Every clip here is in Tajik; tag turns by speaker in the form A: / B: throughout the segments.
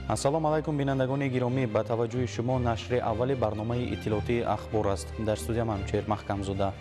A: Ассалому алайкум, бинандагони гиромӣ. Ба таваҷҷӯҳи шумо нашри аввали барномаи иттилоотии «Ахбор» аст. Дар студия Манучеҳр Маҳкамзода.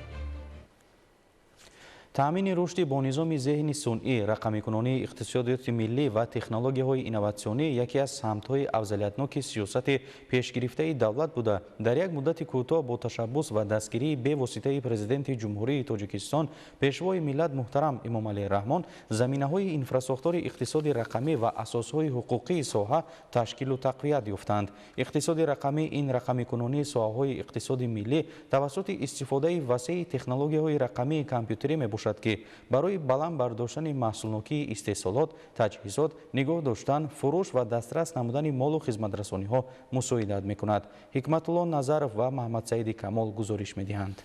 A: Таъмини рушди бо низоми зеҳни сунъӣ, рақамикунонии иқтисодиёти миллӣ ва технологияҳои инноватсионӣ яке аз самтҳои афзалиятноки сиёсати пешгирифтаи давлат буда, дар як муддати кӯтоҳ бо ташаббус ва дастгирии бевоситаи Президенти Ҷумҳурии Тоҷикистон, Пешвои миллат муҳтарам Эмомалӣ Раҳмон заминаҳои инфрасохтори иқтисоди рақамӣ ва асосҳои ҳуқуқии соҳа ташкилу тақвият ёфтанд. Иқтисоди рақамӣ ин рақамикунонии соҳаҳои иқтисоди миллӣ тавассути истифодаи васеи технологияҳои рақамии компютерӣ мебошад, ки барои баланд бардоштани маҳсулнокии истеҳсолот, таҷҳизот, нигоҳ доштан, фурӯш ва дастрас намудани молу хизматрасониҳо мусоидат мекунад. Ҳикматулло Назаров ва Маҳмадсаиди Камол гузориш медиҳанд.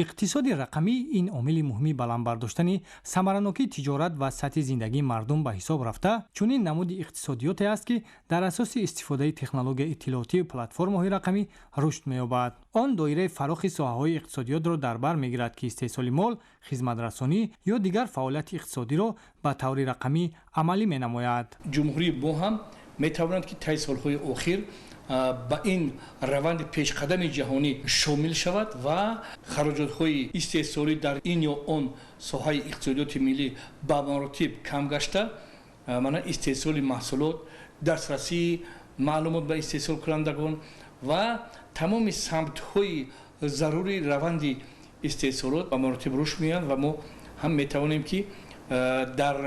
B: Иқтисоди рақамӣ ин омили муҳими баланд бардоштани самаранокии тиҷорат ва сатҳи зиндагии мардум ба ҳисоб рафта, чунин намуди иқтисодиёте аст, ки дар асоси истифодаи технологияи иттилоотию платформаҳои рақамӣ рушд меёбад. Он доираи фарохи соҳаҳои иқтисодиётро дар бар мегирад, ки истеҳсоли мол, хизматрасонӣ ё дигар фаъолияти иқтисодиро ба таври рақамӣ амалӣ менамояд.
C: Ҷумҳурии мо ҳам метавонад, ки таи солҳои охир ба ин раванди пешқадами ҷаҳонӣ шомил шавад ва хароҷотҳои истеҳсолӣ дар ин ё он соҳаи иқтисодиёти миллӣ ба маротиб кам гашта, мана истеҳсоли маҳсулот, дастрасии маълумот ба истеҳсолкунандагон ва тамоми самтҳои зарурии раванди истеҳсолот ба маротиб рушд меёянд ва мо ҳам метавонем, ки дар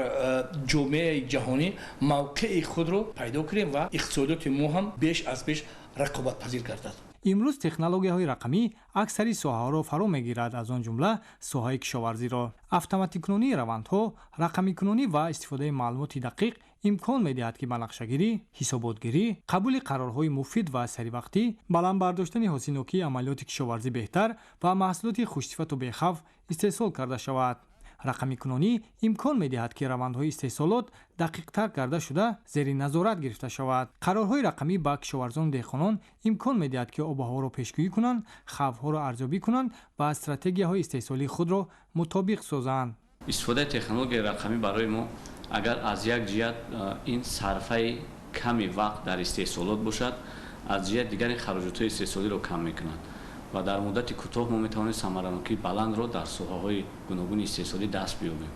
C: ҷомеаи ҷаҳонӣ мавқеи худро пайдо кунем ва иқтисодиёти мо ҳам беш аз пеш рақобатпазир гардад.
B: Имрӯз технологияҳои рақамӣ аксари соҳаҳоро фаро мегирад, аз он ҷумла соҳаи кишоварзиро. Автоматикунонии равандҳо, рақамикунонӣ ва истифодаи маълумоти дақиқ имкон медиҳад, ки ба нақшагирӣ, ҳисоботгирӣ, қабули қарорҳои муфид ва саривақтӣ, баланд бардоштани ҳосилнокии амалиёти кишоварзӣ беҳтар ва маҳсулоти хушсифату бехавф истеҳсол карда шавад. Рақамикунонӣ имкон медиҳад, ки равандҳои истеҳсолот дақиқтар карда шуда, зери назорат гирифта шавад. Қарорҳои рақамӣ ба кишоварзону деҳқонон имкон медиҳад, ки обуҳаворо пешгӯӣ кунанд, хавфҳоро арзёбӣ кунанд ва стратегияҳои истеҳсолии худро мутобиқ созанд.
D: Истифодаи технологияи рақамӣ барои мо агар аз як ҷиҳат ин сарфаи ками вақт дар истеҳсолот бошад, аз ҷиҳат дигар ин хароҷотҳои истеҳсолиро кам мекунад ва дар муддати кӯтоҳ мо метавонем самаранокии баландро дар соҳаҳои гуногуни истеҳсолӣ даст биёбем.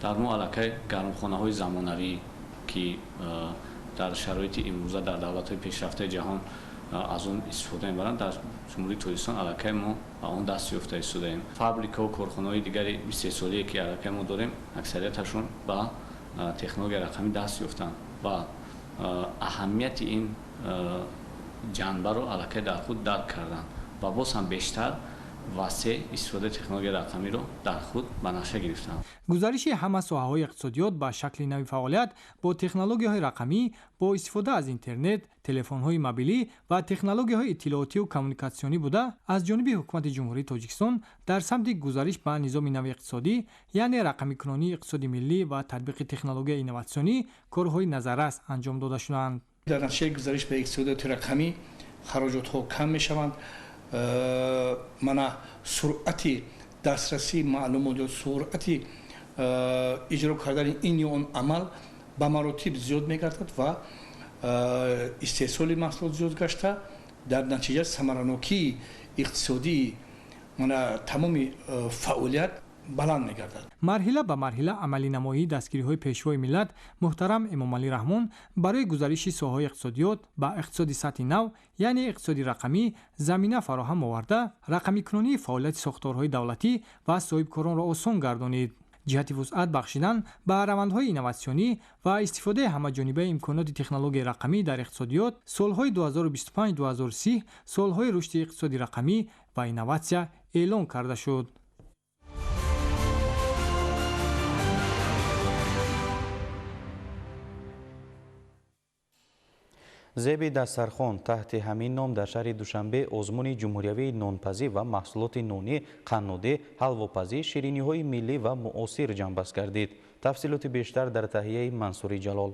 D: Дар мо аллакай гармхонаҳои замонавӣ, ки дар шароити имрӯза дар давлатҳои пешрафтаи ҷаҳон аз он истифода мебаранд, дар Ҷумҳурии Тоҷикистон аллакай мо ба он даст ёфта истодаем. Фабрикаву корхонаҳои дигари истеҳсолие, ки аллакай мо дорем, аксарияташон ба технологияи рақамӣ даст ёфтанд ва аҳамияти ин ҷанбаро аллакай дар худ дарк карданд ва боз ҳам бештар васеъ истифодаи технологияи рақамиро дар худ ба нақша гирифтанд.
B: Гузариши ҳама соҳаҳои иқтисодиёт ба шакли нави фаъолият бо технологияҳои рақамӣ, бо истифода аз интернет, телефонҳои мобилӣ ва технологияҳои иттилоотию коммуникатсионӣ буда, аз ҷониби Ҳукумати Ҷумҳурии Тоҷикистон дар самти гузариш ба низоми нави иқтисодӣ, яъне рақамикунонии иқтисоди миллӣ ва татбиқи технологияи инноватсионӣ корҳои назаррас анҷом дода шуданд.
C: Дар натиҷаи гузариш ба иқтисодиёти рақамӣ хароҷотҳо кам мешаванд, мана суръати дастрасии маълумот ё суръати иҷро кардани ин ё он амал ба маротиб зиёд мегардад ва истеҳсоли маҳсулот зиёд гашта, дар натиҷа самаранокии иқтисодии мана тамоми фаъолият баланд мегардад.
B: Марҳила ба марҳила амалинамоии дастгириҳои Пешвои миллат муҳтарам Эмомалӣ Раҳмон барои гузариши соҳаҳои иқтисодиёт ба иқтисоди сатҳи нав, яъне иқтисоди рақамӣ, замина фароҳам оварда, рақамикунонии фаъолияти сохторҳои давлатӣ ва соҳибкоронро осон гардонид. Ҷиҳати вусъат бахшидан ба равандҳои инноватсионӣ ва истифодаи ҳамаҷонибаи имконоти технологияи рақамӣ дар иқтисодиёт, солҳои 2025-2030 солҳои рушди иқтисоди рақамӣ ва инноватсия эълон карда шуд.
A: Зеби дастархон таҳти ҳамин ном дар шаҳри Душанбе озмуни ҷумҳуриявии нонпазӣ ва маҳсулоти нонӣ, қаннодӣ, ҳалвопазӣ, шириниҳои миллӣ ва муосир ҷамъбаст гардид. Тафсилоти бештар дар таҳияи Мансури Ҷалол.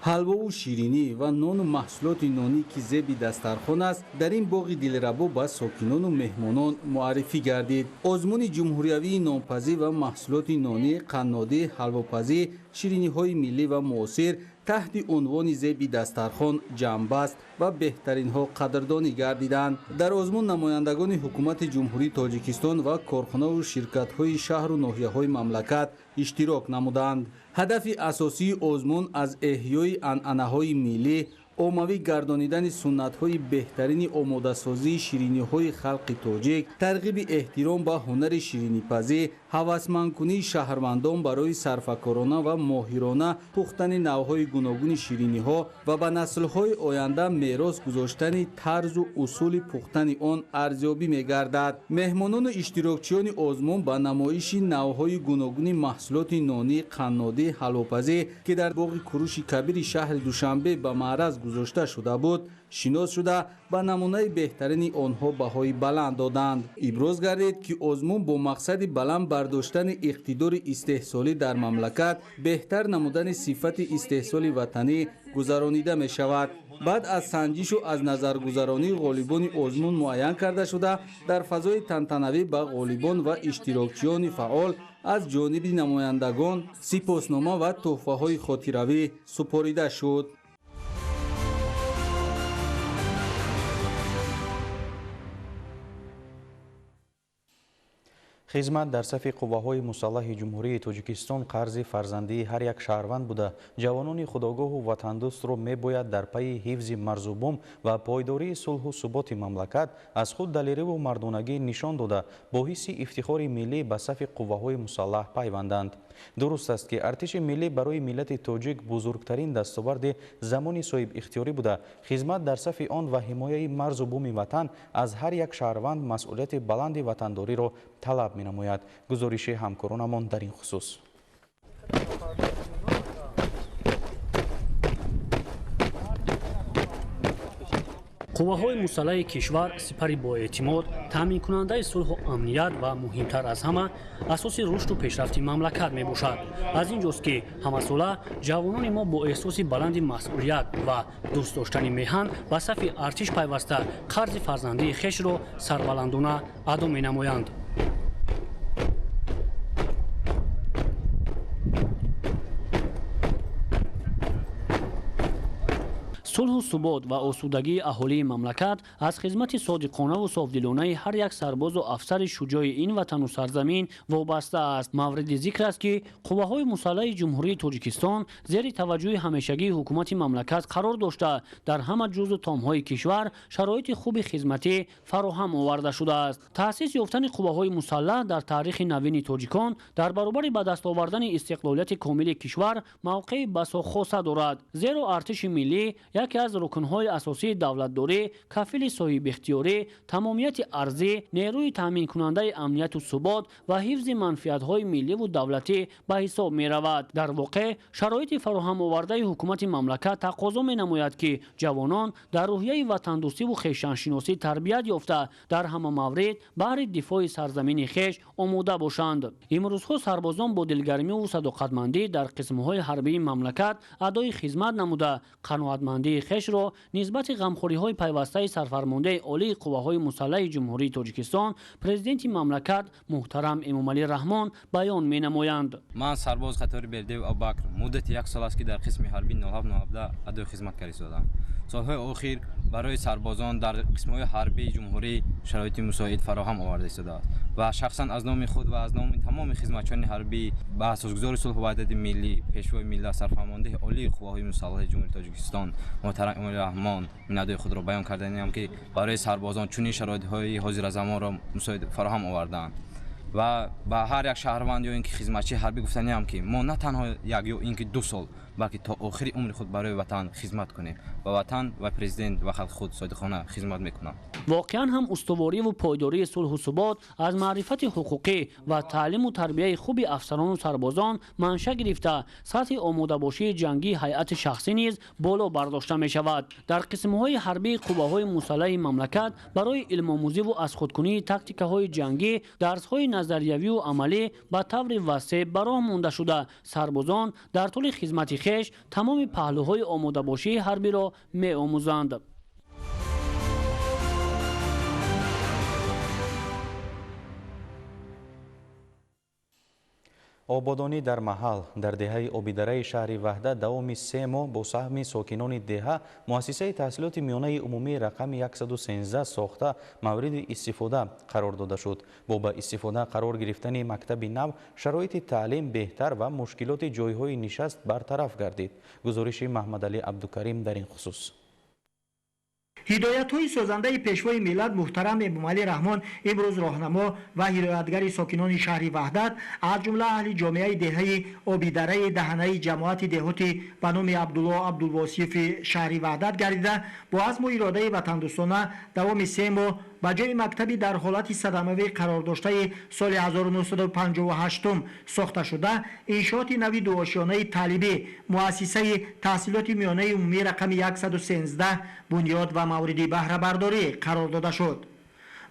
E: Ҳалвову ширинӣ ва нону маҳсулоти нонӣ, ки зеби дастархон аст, дар ин боғи дилрабо ба сокинону меҳмонон муаррифӣ гардид. Озмуни ҷумҳуриявии нонпазӣ ва маҳсулоти нонӣ, қаннодӣ, ҳалвопазӣ, шириниҳои миллӣ ва муосир таҳти унвони зеби дастархон ҷамъбаст ва беҳтаринҳо қадрдонӣ гардиданд. Дар озмун намояндагони ҳукумати Ҷумҳурии Тоҷикистон ва корхонаву ширкатҳои шаҳру ноҳияҳои мамлакат иштирок намуданд. Ҳадафи асосии озмун аз эҳёи анъанаҳои миллӣ, оммавӣ гардонидани суннатҳои беҳтарини омодасозии шириниҳои халқи тоҷик, тарғиби эҳтиром ба ҳунари ширинипазӣ, ҳавасмандкунии шаҳрвандон барои сарфакорона ва моҳирона пухтани навъҳои гуногуни шириниҳо ва ба наслҳои оянда мерос гузоштани тарзу усули пухтани он арзёбӣ мегардад. Меҳмонону иштирокчиёни озмун ба намоиши навъҳои гуногуни маҳсулоти нонӣ, қаннодӣ, ҳалвопазӣ, ки дар боғи Куруши Кабири шаҳри Душанбе ба маъраз гузошта шуда буд, шинос шуда ба намунаи беҳтарини онҳо баҳои баланд доданд. Иброз гардид, ки озмун бо мақсади баланд бардоштани иқтидори истеҳсолӣ дар мамлакат, беҳтар намудани сифати истеҳсоли ватанӣ гузаронида мешавад. Баъд аз санҷишу аз назаргузаронии ғолибони озмун муайян карда шуда, дар фазои тантанавӣ ба ғолибон ва иштирокчиёни фаъол аз ҷониби намояндагон сипоснома ва тӯҳфаҳои хотиравӣ супорида шуд.
A: Хизмат дар сафи қувваҳои мусаллаҳи Ҷумҳурии Тоҷикистон қарзи фарзандии ҳар як шаҳрванд буда, ҷавонони худогоҳу ватандӯстро мебояд дар пайи ҳифзи марзу бум ва пойдории сулҳу суботи мамлакат аз худ далериву мардонагӣ нишон дода, бо ҳисси ифтихори миллӣ ба сафи қувваҳои мусаллаҳ пайванданд. Дуруст аст, ки артиши миллӣ барои миллати тоҷик бузургтарин дастоварди замони соҳибихтиёрӣ буда, хизмат дар сафи он ва ҳимояи марзу буми ватан аз ҳар як шаҳрванд масъулияти баланди ватандориро талаб менамояд. Гузориши ҳамкоронамон дар ин хусус.
F: Қувваҳои мусаллаҳи кишвар сипари боэътимод, таъминкунандаи сулҳу амният ва муҳимтар аз ҳама асоси рушду пешрафти мамлакат мебошад. Аз ин ҷост, ки ҳамасола ҷавонони мо бо эҳсоси баланди масъулият ва дӯст доштани меҳан ба сафи артиш пайваста қарзи фарзандии хешро сарбаландона адо менамоянд. Сулҳу субот ва осудагии аҳолии мамлакат аз хизмати содиқонаву софдилонаи ҳар як сарбозу афсари шуҷои ин ватану сарзамин вобаста аст. Мавриди зикр аст, ки қувваҳои мусаллаҳи Ҷумҳурии Тоҷикистон зери таваҷҷӯҳи ҳамешагии ҳукумати мамлакат қарор дошта, дар ҳама ҷузу томҳои кишвар шароити хуби хизматӣ фароҳам оварда шудааст. Таъсис ёфтани қувваҳои мусаллаҳ дар таърихи навини тоҷикон дар баробари ба даст овардани истиқлолияти комили кишвар мавқеи басо хоса дорад, зеро артиши миллӣ яке аз рукнҳои асосии давлатдорӣ, кафили соҳибихтиёрӣ, тамомияти арзӣ, нерӯи таъминкунандаи амнияту субот ва ҳифзи манфиатҳои милливу давлатӣ ба ҳисоб меравад. Дар воқеъ шароити фароҳамовардаи ҳукумати мамлакат тақозо менамояд, ки ҷавонон дар рӯҳияи ватандӯстиву хешаншиносӣ тарбият ёфта, дар ҳама маврид баҳри дифои сарзамини хеш омода бошанд. Имрӯзҳо сарбозон бо дилгармиву садоқатмандӣ дар қисмҳои ҳарбии мамлакат адои хизмат намуда, қаноатмандии хешро нисбати ғамхориҳои пайвастаи сарфармондаи олии қувваҳои мусаллаҳи Ҷумҳурии Тоҷикистон, президенти мамлакат муҳтарам Эмомалӣ Раҳмон баён менамоянд.
G: Ман сарбоз қатори Бердиев Абубакр муддати як сол аст, ки дар қисми ҳарбии 07-07 адои хизмат карда истодам. Солҳои охир барои сарбозон дар қисмҳои ҳарбии ҷумҳурӣ шароити мусоид фароҳам оварда истодааст ва шахсан аз номи худ ва аз номи тамоми хизматчиёни ҳарбӣ ба асосгузори сулҳу ваҳдати миллӣ, пешвои миллат, сарфармондеҳи олии қувваҳои мусаллаҳи Ҷумҳурии Тоҷикистон муҳтарам Эмомалӣ Раҳмон миннатдории худро баён карданиам, ки барои сарбозон чунин шароитҳои ҳозиразамонро мусоид фароҳам овардаанд ва ба ҳар як шаҳрванд ё ин ки хизматчии ҳарбӣ гуфтаниам, ки мо на танҳо як ё ин ки ду сол, балки то охири умри худ барои ватан хизмат кунем ва ватан ва президент ва халқи худ содиқона хизмат мекунам.
F: Воқеан ҳам устувориву пойдории сулҳу субот аз маърифати ҳуқуқӣ ва таълиму тарбияи хуби афсарону сарбозон манша гирифта, сатҳи омодабошии ҷангии ҳайати шахсӣ низ боло бардошта мешавад. Дар қисмҳои ҳарбии қувваҳои мусаллаҳи мамлакат барои илмомӯзиву аз худкунии тактикаҳои ҷангӣ дарсҳои назариявию амалӣ ба таври васеъ ба роҳ монда шуда, сарбозон дар тӯли хизмати хеш тамоми паҳлӯҳои омодабошии ҳарбиро меомӯзанд.
A: Ободонӣ дар маҳал. Дар деҳаи Обидараи шаҳри Ваҳдат давоми 3 моҳ бо саҳми сокинони деҳа муассисаи таҳсилоти миёнаи умумии рақами 113 сохта мавриди истифода қарор дода шуд. Бо ба истифода қарор гирифтани мактаби нав шароити таълим беҳтар ва мушкилоти ҷойҳои нишаст бартараф гардид. Гузориши Маҳмадалӣ Абдукарим дар ин хусус.
H: Ҳидоятҳои созандаи пешвои миллат муҳтарам Эмомалӣ Раҳмон имрӯз роҳнамо ва ҳидоятгари сокинони шаҳри Ваҳдат, аз ҷумла аҳли ҷомеаи деҳаи Обидараи даҳанаи ҷамоати деҳоти ба номи Абдулло Абдулвосифи шаҳри Ваҳдат гардида, бо азму иродаи ватандӯстона давоми 3 моҳ ба ҷои мактаби дар ҳолати садамавӣ қарор доштаи соли 1958 сохташуда иншооти нави дуошёнаи таълимӣ муассисаи таҳсилоти миёнаи умумии рақами 113 бунёд ва мавриди баҳрабардорӣ қарор дода шуд.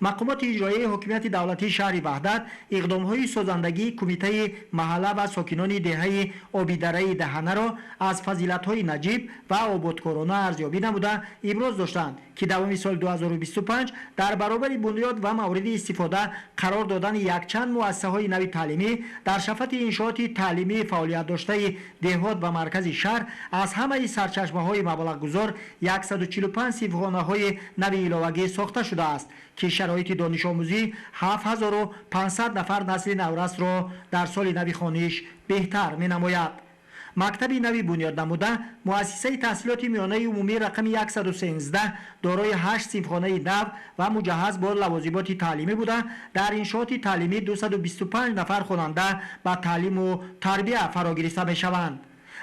H: Мақомоти иҷроияи ҳокимияти давлатии шаҳри Ваҳдат иқдомҳои созандагии кумитаи маҳалла ва сокинони деҳаи Обидараи даҳанаро аз фазилатҳои наҷиб ва ободкорона арзёбӣ намуда иброз доштанд, ки давоми соли 2025 дар баробари бунёд ва мавриди истифода қарор додани якчанд муассисаҳои нави таълимӣ дар шафати иншооти таълимии фаъолият доштаи деҳот ва маркази шаҳр аз ҳамаи сарчашмаҳои маблағгузор 145 синфхонаҳои нави иловагӣ сохта шудааст, ки шароити донишомӯзӣ 7500 нафар насли наврасро дар соли нави хониш беҳтар менамояд. Мактаби нави бунёд намуда муассисаи таҳсилоти миёнаи умумии рақами 113 дорои 8 синфхонаи нав ва муҷаҳҳаз бо лавозимоти таълимӣ буда, дар иншооти таълимӣ 225 нафар хонанда ба таълиму тарбия фаро гирифта мешаванд.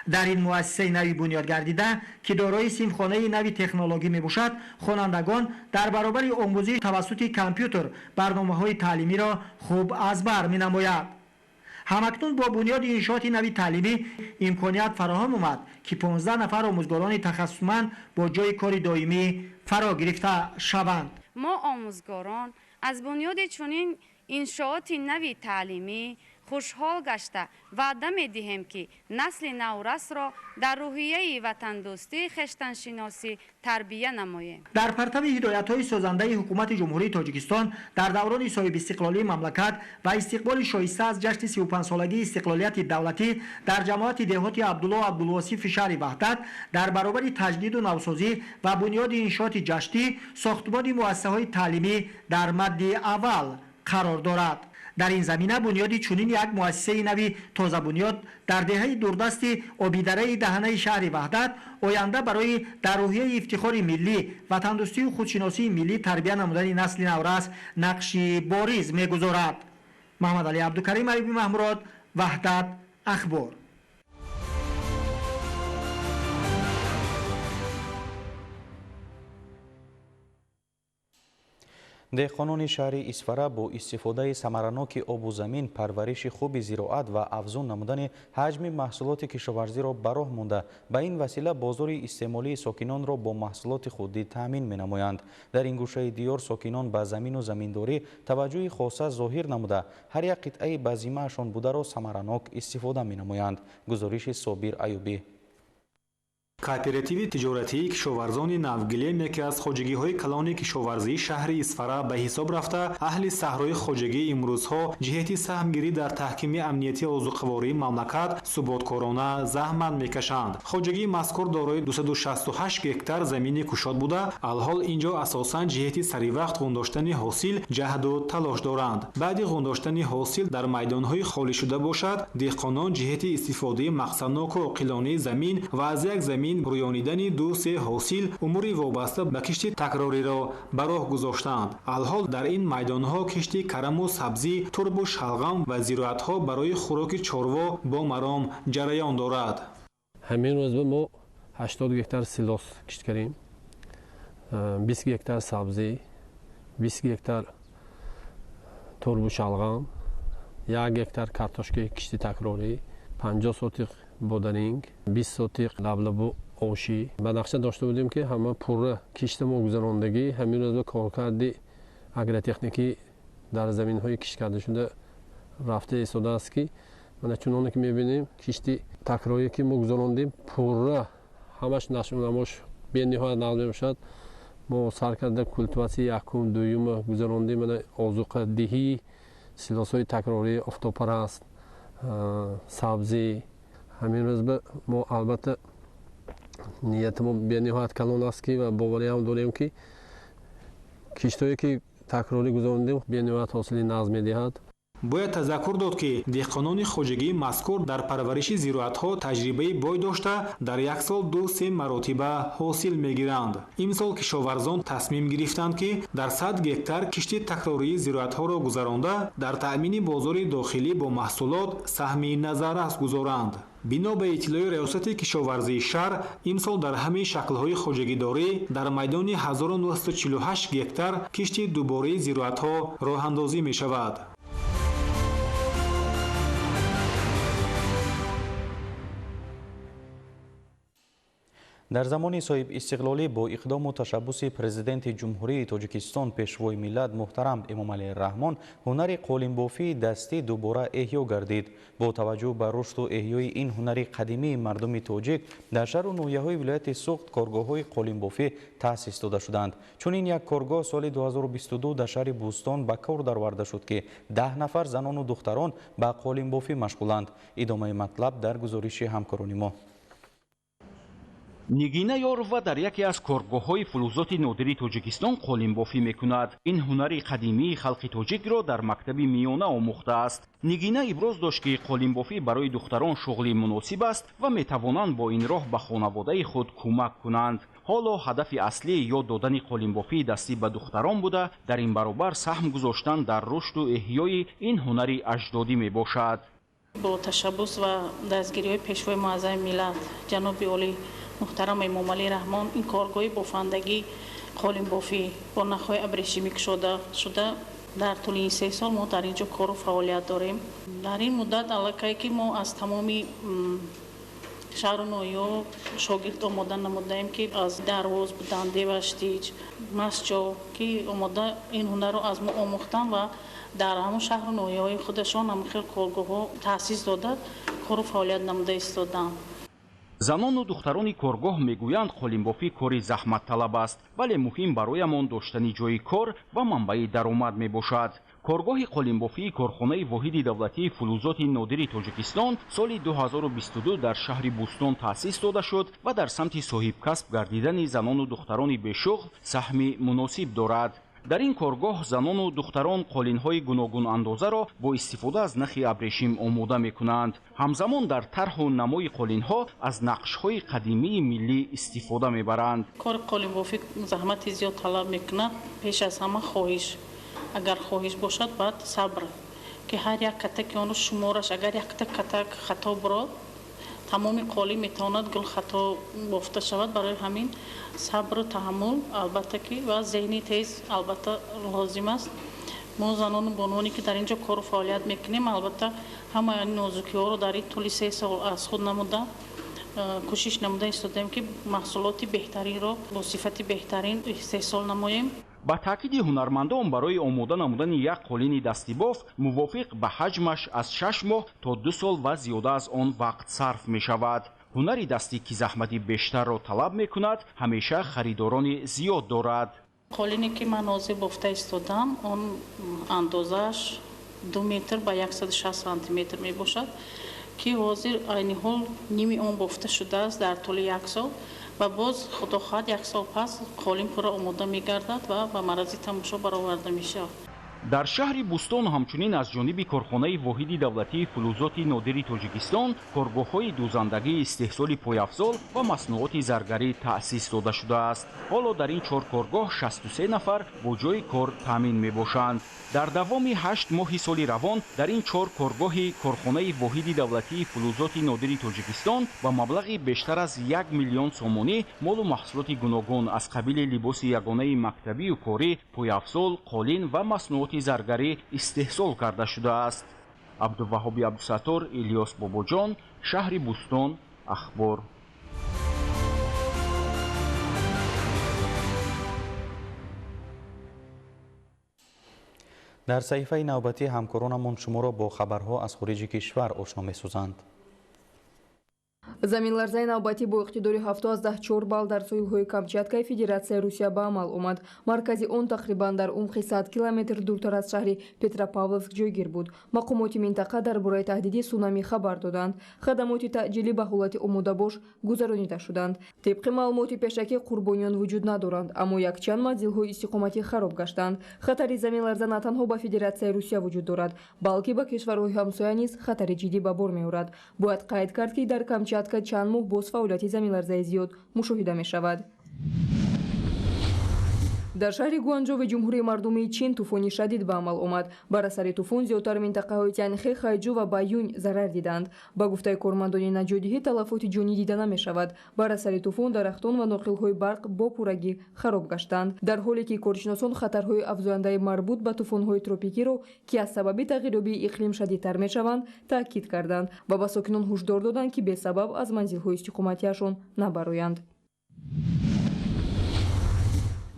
H: Дар ин муассисаи нави бунёд гардида, ки дорои синфхонаи нави технологӣ мебошад, хонандагон дар баробари омӯзиш тавассути компютер барномаҳои таълимиро хуб аз бар менамояд. Ҳамакнун бо бунёди иншооти нави таълимӣ имконият фароҳам омад, ки 15 нафар омӯзгорони тахассусманд бо ҷойи кори доимӣ фаро гирифта шаванд.
I: Мо омӯзгорон аз бунёди чунин иншооти нави таълимӣ хушҳол гашта ваъда медиҳем, ки насли наврасро дар рӯҳияи ватандӯстии хештаншиносӣ тарбия намоем.
H: Дар партави ҳидоятҳои созандаи ҳукумати Ҷумҳурии Тоҷикистон дар даврони соҳибистиқлолии мамлакат ва истиқболи шоиста аз ҷашни 35-солагии истиқлолияти давлатӣ дар ҷамоати деҳоти Абдулло Абдулвосифи шаҳри Ваҳдат дар баробари таҷдиду навсозӣ ва бунёди иншооти ҷаштӣ сохтмони муассисаҳои таълимӣ дар мадди аввал қарор дорад. Дар ин замина бунёди чунин як муассисаи нави тозабунёд дар деҳаи дурдасти Обидараи даҳанаи шаҳри Ваҳдат оянда барои дар рӯҳияи ифтихори миллӣ, ватандӯстию худшиносии миллӣ тарбия намудани насли наврас нақши бориз мегузорад. Маҳмадалӣ Абдукарим, Аюби Маҳмурод, Ваҳдат, Ахбор.
A: Деҳқонони шаҳри Исфара бо истифодаи самараноки обу замин, парвариши хуби зироат ва афзун намудани ҳаҷми маҳсулоти кишоварзиро ба роҳ монда, ба ин васила бозори истеъмолии сокинонро бо маҳсулоти худӣ таъмин менамоянд. Дар ин гӯшаи диёр сокинон ба замину заминдорӣ таваҷҷӯҳи хоса зоҳир намуда, ҳар як қитъаи ба зиммаашон бударо самаранок истифода менамоянд. Гузориши Собир Аюбӣ.
J: Кооперативи тиҷоратии кишоварзони Навгилем яке аз хоҷагиҳои калони кишоварзии шаҳри Исфара ба ҳисоб рафта, аҳли саҳрои хоҷагии имрӯзҳо ҷиҳати саҳмгирӣ дар таҳкими амнияти озуқавории мамлакат суботкорона заҳмат мекашанд. Хоҷагии мазкур дорои 268 гектар замини кушод буда, алҳол инҷо асосан ҷиҳати саривақт ғундоштани ҳосил ҷаҳду талош доранд. Баъди ғундоштани ҳосил дар майдонҳои холишуда бошад, деҳқонон ҷиҳати истифодаи мақсадноку оқилонаи замин ва аз як замин рӯёнидани 2-3 ҳосил умури вобаста ба кишти такрориро ба роҳ гузоштаанд. Алҳол дар ин майдонҳо кишти караму сабзӣ, турбу шалғам ва зироатҳо барои хӯроки чорво бо маром ҷараён дорад.
K: Ҳамин рӯз мо 80 гектар силос кишт кардем, 20 гектар сабзӣ, 20 гектар турбу шалғам, 1 гектар картошкаи кишти такрорӣ, 50 сотиқ бодаринг, 20 сотиқ лаблабу ошӣ. Ба нақша дошта будем, ки ҳама пурра кишта мо гузарондагӣ. Ҳамин рӯз ба коркарди агротехникӣ дар заминҳои кишт карда шуда рафта истодааст, ки мана чуноне ки мебинем, кишти такрорие ки мо гузарондем, пурра ҳамаш нашъунамош бениҳоят нағз мебошад. Мо сар карда культиватсияи якум, дуюма гузарондем. Мана озуқадиҳӣ, силосҳои такрории офтобпараст, Сабзӣ. Ҳамин рӯз мо албатта нияти мо бениҳоят калон аст ки ва бовариам дорем ки киштое ки такрорӣ гузарондем бениҳоят ҳосили нағз медиҳад.
J: Бояд тазаккур дод, ки деҳқонони хоҷагии мазкур дар парвариши зироатҳо таҷрибаи бой дошта, дар як сол 2-3 маротиба ҳосил мегиранд. Имсол кишоварзон тасмим гирифтанд, ки дар 100 гектар кишти такрории зироатҳоро гузаронда, дар таъмини бозори дохилӣ бо маҳсулот саҳми назаррас гузоранд. Бино ба иттилои Раёсати кишоварзии шаҳр, имсол дар ҳамаи шаклҳои хоҷагидорӣ дар майдони 1948 гектар кишти дубораи зироатҳо роҳандозӣ мешавад.
A: Дар замони соҳибистиқлолӣ бо иқдому ташаббуси Президенти Ҷумҳурии Тоҷикистон, Пешвои миллат муҳтарам Эмомалӣ Раҳмон ҳунари қолинбофии дастӣ дубора эҳё гардид. Бо таваҷҷӯҳ ба рушду эҳёи ин ҳунари қадимии мардуми тоҷик дар шаҳру ноҳияҳои вилояти Суғд коргоҳҳои қолинбофӣ таъсис дода шуданд. Чунин як коргоҳ соли 2022 дар шаҳри Бӯстон ба кор дароварда шуд, ки 10 нафар занону духтарон ба қолинбофӣ машғуланд. Идомаи матлаб дар гузориши ҳамкорони мо.
L: Нигина Ёрова дар яке аз коргоҳҳои фулузоти нодири Тоҷикистон қолинбофӣ мекунад. Ин ҳунари қадимии халқи тоҷикро дар мактаби миёна омӯхтааст. Нигина иброз дошт, ки қолинбофӣ барои духтарон шуғли муносиб аст ва метавонанд бо ин роҳ ба хонаводаи худ кӯмак кунанд. Ҳоло ҳадафи аслӣ ёд додани қолинбофии дастӣ ба духтарон буда, дар ин баробар саҳм гузоштан дар рушду эҳёи ин ҳунари аҷдодӣ мебошад.
M: Бо ташаббус ва дастгириҳои Пешвои муаззами миллат ҷаноби олӣ муҳтарам Эмомалӣ Раҳмон ин коргоҳи бофандагӣ қолинбофӣ бо нахҳои абрешимӣ кушода шуда. Дар тӯли ин 3 сол мо дар ин ҷо кору фаъолият дорем. Дар ин муддат аллакай ки мо аз тамоми шаҳру ноҳияҳо шогирд омода намудаем, ки аз Дарвоз будан, Деваштич, Масҷо, ки омода ин ҳунарро аз мо омӯхтан ва дар ҳамон шаҳру ноҳияҳои худашон ҳамин хел коргоҳҳо таъсис дода кору фаъолият намуда истоданд.
L: Занону духтарони коргоҳ мегӯянд, қолинбофӣ кори заҳматталаб аст, вале муҳим бароямон доштани ҷойи кор ва манбаи даромад мебошад. Коргоҳи қолинбофии корхонаи воҳиди давлатии фулузоти нодири Тоҷикистон соли 2022 дар шаҳри Бӯстон таъсис дода шуд ва дар самти соҳибкасб гардидани занону духтарони бешуғл саҳми муносиб дорад. Дар ин коргоҳ занону духтарон қолинҳои гуногунандозаро бо истифода аз нахи абрешим омода мекунанд. Ҳамзамон дар тарҳу намои қолинҳо аз нақшҳои қадимии миллӣ истифода мебаранд.
M: Кори қолинбофӣ заҳмати зиёд талаб мекунад. Пеш аз ҳама хоҳиш. Агар хоҳиш бошад, баъд сабр, ки ҳар як катаки онро шумораш, агар якта катак хато бурод, тамоми қолин метавонад гул хато бофта шавад. Барои ҳамин сабру таҳаммул албатта ки ва зеҳни тез албатта лозим аст. Мо занону бонувоне ки дар ин ҷо кору фаъолият мекунем, албатта ҳамаи нозукиҳоро дар ин тӯли 3 сол аз худ намуда кӯшиш намуда истодаем, ки маҳсулоти беҳтаринро бо сифати беҳтарин истеҳсол намоем.
L: Ба таъкиди ҳунармандон, барои омода намудани як қолини дастибоф мувофиқ ба ҳаҷмаш аз 6 моҳ то 2 сол ва зиёда аз он вақт сарф мешавад. Ҳунари дастӣ, ки заҳмати бештарро талаб мекунад, ҳамеша харидорони зиёд дорад.
M: Қолине ки ман ҳозир бофта истодам, он андозааш 2 метр ба 160 сантиметр мебошад, ки ҳозир айни ҳол ними он бофта шудааст дар тӯли 1 сол ва боз худо хоҳад 1 сол пас қолин пурра омода мегардад ва ба маррази тамошо бароварда мешавад.
L: Дар шаҳри Бӯстон ҳамчунин аз ҷониби корхонаи воҳиди давлатии фулузоти нодири Тоҷикистон коргоҳҳои дӯзандагии истеҳсоли пойафзол ва маснуоти заргарӣ таъсис дода шудааст. Ҳоло дар ин 4 коргоҳ 63 нафар бо ҷойи кор таъмин мебошанд. Дар давоми 8 моҳи соли равон дар ин 4 коргоҳи корхонаи воҳиди давлатии фулузоти нодири Тоҷикистон ба маблағи бештар аз 1 миллион сомонӣ молу маҳсулоти гуногун аз қабили либоси ягонаи мактабию корӣ, пойафзол, қолин ва маснуоти заргарӣ истеҳсол карда шудааст. Абдуваҳоби Абдусаттор, Илёс Бобоҷон, шаҳри Бӯстон, Ахбор.
A: Дар саҳифаи навбатӣ ҳамкоронамон шуморо бо хабарҳо аз хориҷи кишвар ошно месозанд.
N: Заминларзаи навбатӣ бо иқтидори 7,4 балл дар соҳилҳои Камчаткаи Федератсияи Русия ба амал омад. Маркази он тақрибан дар умқи 100 километр дуртар аз шаҳри Петропавловск ҷойгир буд. Мақомоти минтақа дар бораи таҳдиди сунами хабар доданд. Хадамоти таъҷилӣ ба ҳолати омодабош гузаронида шуданд. Тибқи маълумоти пешакӣ қурбониён вуҷуд надоранд, аммо якчанд манзилҳои истиқоматӣ хароб гаштанд. Хатари заминларза на танҳо ба Федератсияи Русия вуҷуд дорад, балки ба кишварҳои ҳамсоя низ хатари ҷиддӣ ба бор меорад. Бояд қайд кард, ки дар Камчатка чанд моҳ боз фаъолияти заминларзаи зиёд мушоҳида мешавад. Дар шаҳри Гуанҷови Ҷумҳурии Мардумии Чин тӯфони шадид ба амал омад. Бар асари тӯфон зиёдтар минтақаҳои Тяньхэ, Хайҷу ва Баюнь зарар диданд. Ба гуфтаи кормандони наҷотдиҳӣ, талафоти ҷонӣ дида намешавад. Бар асари тӯфон дарахтон ва ноқилҳои барқ бо пуррагӣ хароб гаштанд. Дар ҳоле ки коршиносон хатарҳои афзояндаи марбут ба тӯфонҳои тропикиро, ки аз сабаби тағйирёбии иқлим шадидтар мешаванд, таъкид карданд ва ба сокинон ҳушдор доданд, ки бесабаб аз манзилҳои истиқоматиашон набароянд.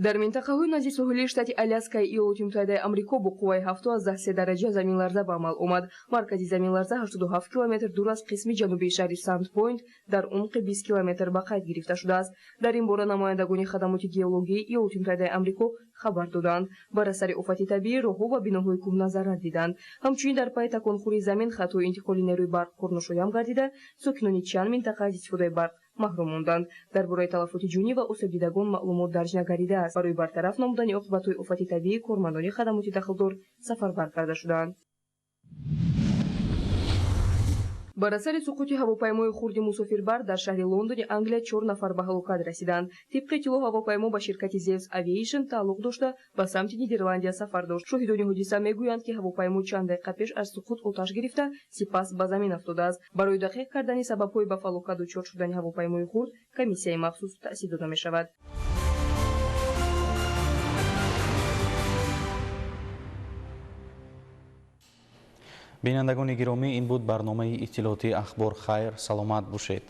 N: Дар минтақаҳои назди соҳилии штати Аляскаи Иёлоти Муттаҳидаи Амрико бо қувваи 7,3 дараҷа заминларза ба амал омад. Маркази заминларза 87 километр дур аз қисми ҷанубии шаҳри Санд-Пойнт дар умқи 20 километр ба қайд гирифта шудааст. Дар ин бора намояндагони хадамоти геологии Иёлоти Муттаҳидаи Амрико хабар доданд. Бар асари офати табиӣ роҳҳо ва биноҳои кӯҳна зарар диданд. Ҳамчунин дар пайи таконхӯрии замин хатҳои интиқоли нерӯи барқ корношоям гардида, сокинони чанд минтақа аз истифодаи барқ маҳрум монданд. Дар бораи талафоти ҷонӣ ва осебдидагон маълумот дарҷ нагардидааст. Барои бартараф намудани оқибатҳои офати табиӣ кормандони хадамоти дахлдор сафарбар карда шуданд. Бар асари суқути ҳавопаймои хурди мусофирбар дар шаҳри Лондони Англия 4 нафар ба ҳалокат расиданд. Тибқи иттилоъ, ҳавопаймо ба ширкати Зевс Авиэйшн тааллуқ дошта, ба самти Нидерландия сафар дошт. Шоҳидони ҳодиса мегӯянд, ки ҳавопаймо чанд дақиқа пеш аз суқут оташ гирифта, сипас ба замин афтодааст. Барои дақиқ кардани сабабҳои ба фалокат дучор шудани ҳавопаймои хурд комиссияи махсус таъсис дода мешавад.
A: Бинандагони гиромӣ, ин буд барномаи иттилоотии Ахбор. Хайр, саломат бошед.